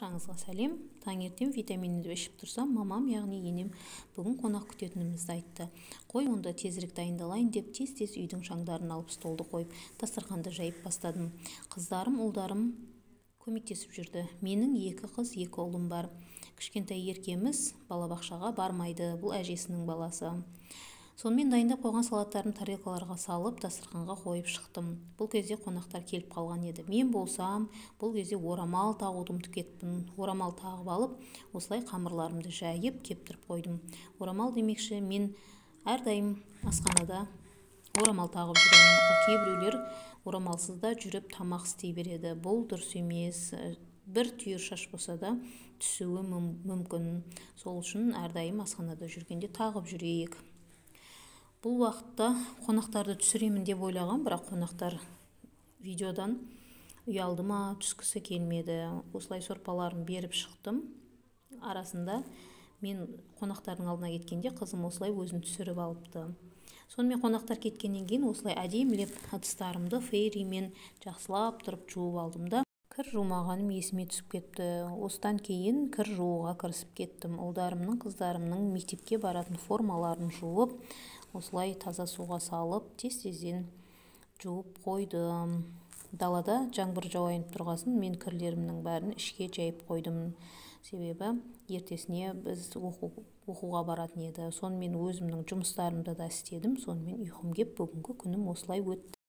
Баршаңызға сәлем! Таңертең витаминімді ішіп тұрсам, мамам, яғни енем, бүгін қонақ күтетінімізді айтты. Қой, онда тезірек дайындалайын деп, тез-тез үйдің шаңдарын алып, столды қойып, дастарханды жайып бастадым. Қыздарым, ұлдарым көмектесіп жүрді. Менің екі қыз, екі ұлым бар. Кішкентай еркеміз балабақшаға бармайды, бұл әжесінің баласы. Сонымен дайындап қойған салаттарын тарелкаларға салып, дастарханға қойып шықтым. Бұл кезде қонақтар келіп қалған еді. Мен болсам, бұл кезде орамал тағуды ұмытып кетіппін. Орамал тағып алып, осылай қамырларымды жайып, кептіріп қойдым. Орамал демекші, мен әрдайым асханада орамал тағып жүремін. Кейбіреулер орамалсыз да жүріп тамақ істей береді. Бұл дұрыс емес. Бір түйір шаш болса да түсуі мүмкін. Сол үшін әрдайым асханада жүргенде тағып жүрейік. Бұл уақытта қонақтарды түсіремін деп ойлаған, бірақ қонақтар видеодан ұялды ма, түскісі келмеді. Осылай сорпаларын беріп шықтым. Арасында мен қонақтардың алдына кеткенде қызым осылай өзін түсіріп алыпты. Сонымен қонақтар кеткеннен кейін осылай әдемілеп ыдыстарымды Фейримен жақсылап тұрып жуып алдым да, кір жумағаным есіме түсіп кетті. Осыдан кейін кір жууға кірісіп кеттім. Ұлдарымның, қыздарымның мектепке баратын формаларын жуып, осылай таза суға салып, тез-тезден жуып қойдым. Далада жаңбыр жауайын тұрғасын, мен кірлерімнің бәрін ішке жайып қойдым. Себебі ертесіне біз оқуға баратын еді. Сонымен өзімнің жұмыстарымды да істедім. Сонымен ұйқым кеп, бүгінгі күнім осылай өтті.